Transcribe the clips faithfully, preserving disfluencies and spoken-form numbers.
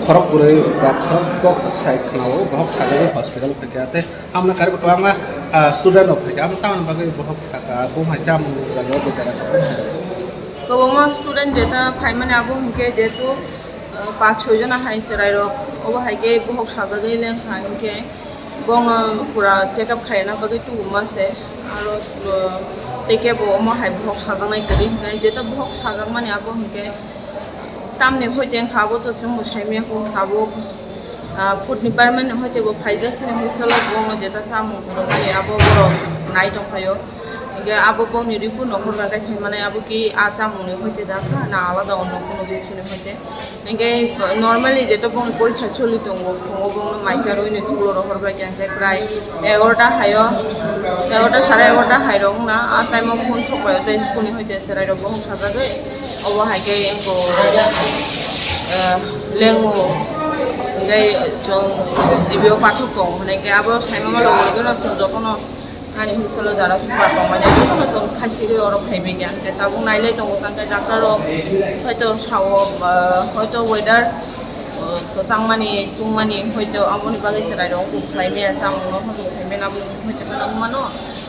Khorok bwrwi ba khorok bok sai khwnao, bohok sajagwi hospital phaikha tei hamna karwi kwbangma, ah, student rok phaikha. Amo tamoni bagwi bohok saka, bo hai chamung jaga bo jara. Kwbangma student jeta phaimani abo hinkhe jehetu, ah, panch choi jona hai chwrairok obo hai khe bohok sajagwi lengkha hinkhe. Bono pura check up khaina bagwi tubuma se. Aro, uh, tei khe bo omo hai bohok sajaknai kwrwi hinkhe, jeto bohok sajakmani abo hinkhe tamni hoite wngkha, abo to chwngbo saimanya kho, abo, uh, food department ni hoite bo phaijak sini hostel o, bono jeta chamung rwmani abo borok nai tongphaio. Hinkhe abo bokni report no horkha khe sai manai abo ki a chamung ni hoite da kha na alada onno kuno kichuni hoite. Hinkhe normally jeto bongni porikha choli tongo, phungo bongno mai charwi ni school o rohor bai khe, hinkhe prai egarota haio, egarota sare egarota hai rok wngna, a time o phone sok bai o tei school ni hoite chwrai rok bohok sajagwi, obo hai khe wngkho, eh, lengo, hinkhe chwng G B o pathak tongo, hinkhe abo saimano rok chwng jotono. Ani hostel o jara super tongmani, jotono chwng khaisirwi oro phaibai kha. Hinkhe tabuk nailai tongo, tangkhe doctor rok hoito sao, ah, hoito weather, ah, kwchangmani, chumani, hoito aboni bagwi chwrai rok hum khlai maya, chamung no hum khlai maya, nabo hoito phano wngmano.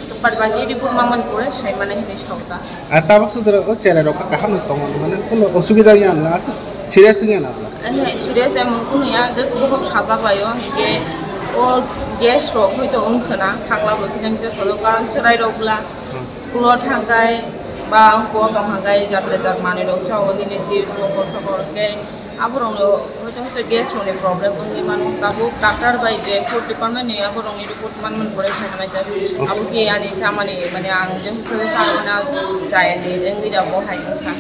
Super bagwi report mamani pore sai mani hinwi sao ta. Ah, tabuk sujra o chwrai rok kaham no tongo, mane kuno osubida ya na, aswk serious ya na. Ehe, serious emon kunu ya, just bohok sajak laio, hinkhe o gas rok hoito wngkha na, thangla bo khe jang je solo, karon chwrai rok bwla Hmm. school o thangkhai ba wngkha o tong hangkhai jat re jat manwi rok sao, nini chips mokol sokol khe aborok no hoito hoito gas rok ni problem wngwi mano, tabuk doctor bai je food department ni aborok ni report manmani pore sai manai jak, abo khe ani chamani mane ang je hoito sa mane chai ni wngwi rok bo hai wngkha.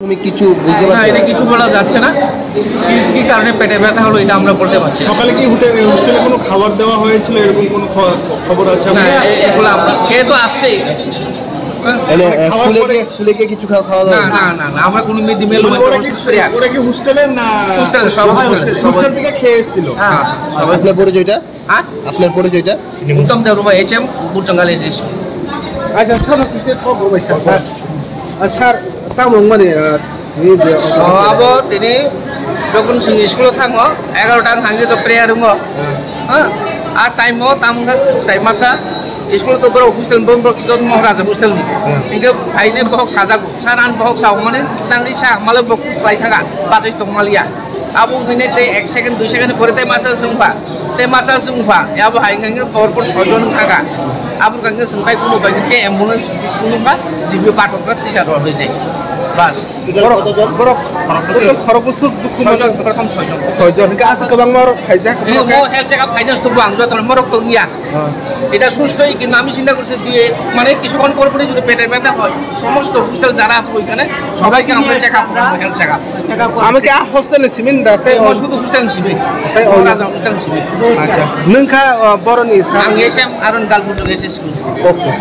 তুমি কিছু বুঝতে না, পারছো? এটা কিছু বলা যাচ্ছে না। কি, কি কারণে পেটে ব্যথা হলো, এটা আমরা বলতে পারছি না। সকালে কি হোটে-, হোস্টেলে কোনো খাবার দেওয়া হয়েছিল, এরকম কোনো খ-, খবর আছে না, আপনার? এ-, এগুলো আমরা, খেয়ে তো আসছেই। হ্যাঁ? মানে, আহ, খাওয়ার স্কুলে পরে গিয়ে, স্কুলে গিয়ে কিছু খাওয়া, খাওয়া না, দাওয়া? না, না, না, আমরা কোনো মিড ডে মিল মানে, ওরা কি, ওরা কি হোস্টেলের না? হোস্টেল, সব হোস্টেল, হোস্টেল, সব হোস্টেল হোস্টেল। থেকে খেয়েছিল? হ্যাঁ, হ্যাঁ, সব আর আপনার পরিচয়টা? হ্যাঁ? আপনার পরিচয়টা? Uttam Debbarma, H M, Burchangala H S. Acha, sir, no kisa kok bai sir. Ah, sir, tamo wngmani, ah, ni je, oh, abo tini, jokon chwng school o thango, egarota wng thangdi to prayer wngo. Hmm. Ha? A time o tamo wngkha sai masa, school to borok hostel, borok hostel, Maharaja hostel ni. Hmm. Hinkhe phaine bohok sajago, sir, ani bohok sao mani, tangdi sa, male bohok swlai thaga, bachai tong maliya. Abo hwnwi tei ek second, dui second pore tei masa swngpha, tei masa swngpha, abo hai wngkha khe por por soijon wngkha kha. Abo wngkha khe swngpai kuno bai khe ambulance kuno ba G B o pathok kha tisa rw rwi tei. Bas. Borok, borok, borok total khorok bwswk dukhu soijon, mano? Prothom soijon. Soijon, hwnkhe aswk kwbangma borok khaijak, eh, borok mo khe health check up finance to buang joto borok to iya. হ্যাঁ। এটা সুস্থই, কিন্তু আমি চিন্তা করছি যে, মানে, কিছুক্ষণ পর পরই যদি পেটের ব্যথা হয়, সমস্ত হোস্টেল যারা আছে ওইখানে সবাইকে আমরা চেক আপ করাবো, health check up. Amo khe a hostel ni simi da tei Tei o o sudu hostel ni simi. Tei o Maharaja hostel ni simi. Acha. Nwng kha, o, boroni sa- Ang S M Aron Galpur S S school. Okay.